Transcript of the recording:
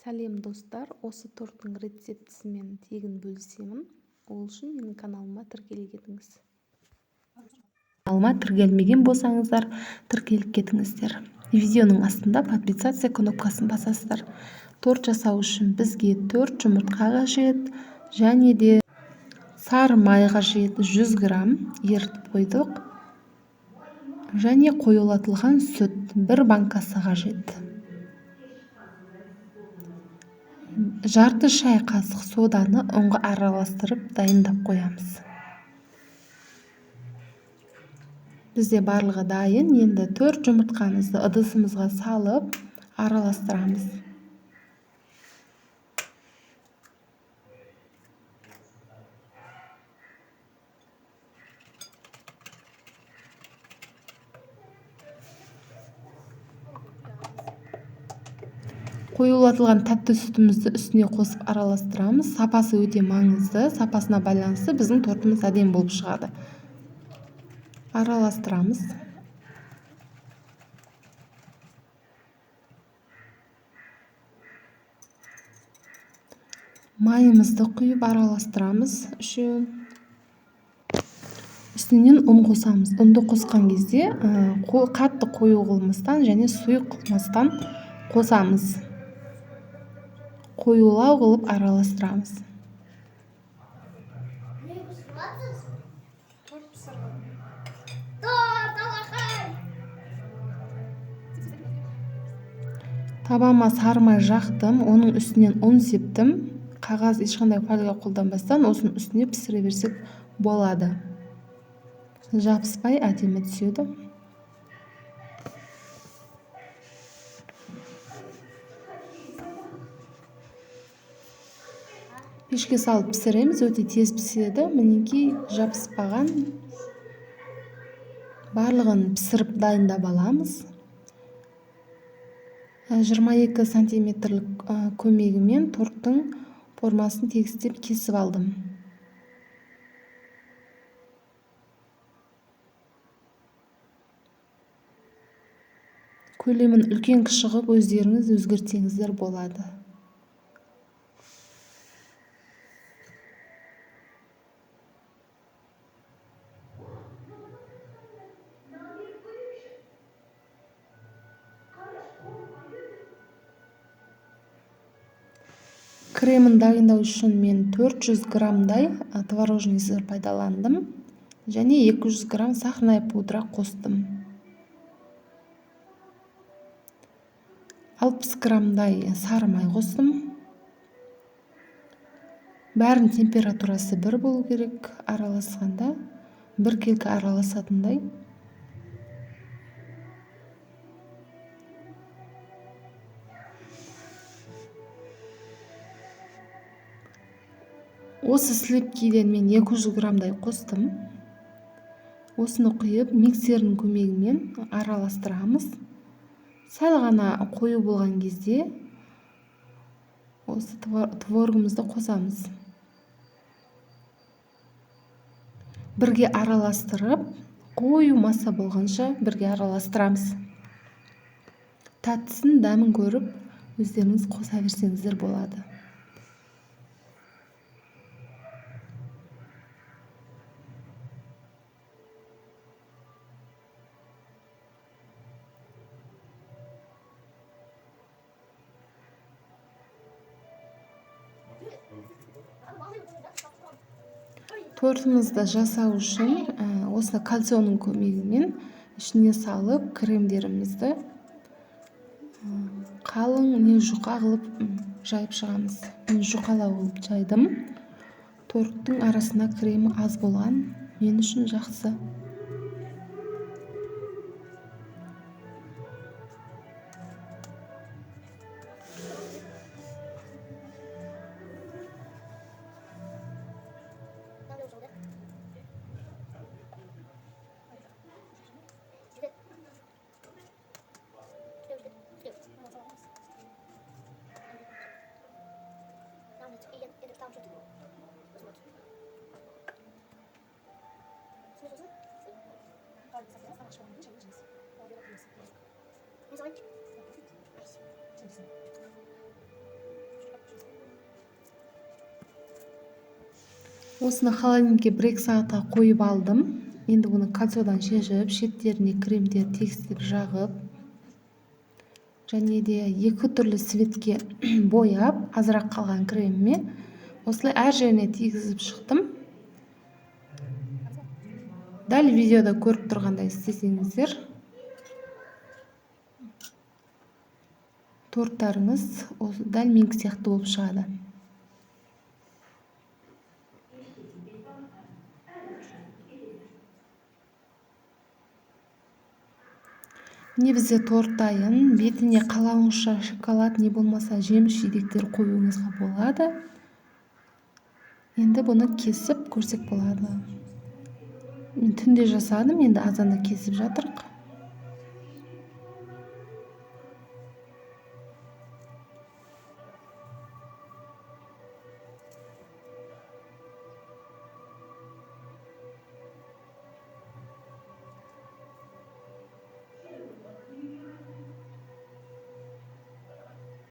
Сәлем достар, осы торттың рецептісімен тегін бөлісемін. Ол үшін менің каналыма тіркеле кетіңіз. Каналыма тіркелмеген болсаңыздар, тіркеліп кетіңіздер. Видеоның астында подписаться кнопкасын басасыздар. Торт жасау үшін бізге 4 жұмыртқа қажет, және де сары май қажет, 100 грамм ерітіп қойдық. Және қоюлатылған сүт 1 банкасы қажет. Жарты шай қасық соданы ұнға араластырып дайындап қоямыз. Бізде барлығы дайын. Енді 4 жұмыртқамызды ыдысымызға салып араластырамыз. Қоюлатылған тәтті сүтімізді үстіне қосып араластырамыз. Сапасы өте маңызды. Сапасына байланысты біздің тортымыз әдемі болып шығады. Араластырамыз. Майымызды құйып араластырамыз. Үшеуін. Үстінен ұн қосамыз. Ұнды қосқан кезде, қатты қою қылмастан және сұйық қылмастан қосамыз. Қоюлау қылып араластырамыз. Торт пісірдім. Торт алақай! Табама сары май жақтым, оның үстінен ұн септім. Қағаз ешқандай фольга қолданбастан осының үстіне пісіре берсек болады. Жабыспай әдемі түседі. Пешке салып пісіреміз, өте тез піседі. Мінекей жабыспаған. Барлығын пісіріп дайындап аламыз. 22 сантиметрлік көмегімен торттың формасын тегістеп кесіп алдым. Көлемін үлкен кіші қылып өздеріңіз өзгертсеңіздер болады. Кремін дайындау үшін мен 400 граммдай творожный сыр пайдаландым және 200 грамм сахарная пудра қостым. 60 граммдай сары май қостым. Бәрінің температурасы бір болу керек, араласқанда біркелкі араласатындай. Осы сливкиден мен 200 граммдай қостым. Осыны құйып, миксердің көмегімен араластырамыз. Сәл ғана қою болған кезде осы творогымызды қосамыз. Бірге араластырып, қою масса болғанша бірге араластырамыз. Тәттісін дәмін көріп, өздеріңіз қоса берсеңіздер болады. Тортымызды жасау үшін, осыны кальционның көмегімен ішіне салып, кремдерімізді, қалың не жұқа қылып, жайып шығамыз. Мен жұқалау қылып жайдым. Торттың арасына кремі аз болған мен үшін жақсы. Осыны холодильникке 1-2 сағатқа қойып алдым. Енді оны кольцодан шешіп, шеттеріне кремдер тегістеп жағып, және де 2 түрлі цветке бояп, азырақ қалған креміме осылай әр жеріне тигізіп шықтым. Дәл видеода көріп тұрғандай істесеңіздер, торттарыңыз осы дәл менікі сияқты болып шығады. Міне бізде торт дайын. Бетіне қалауыңызша шоколад, не болмаса жеміс жидектер қоюыңызға болады. Енді бұны кесіп көрсек болады. Мен түнде жасадым, енді азанда кесіп жатырық.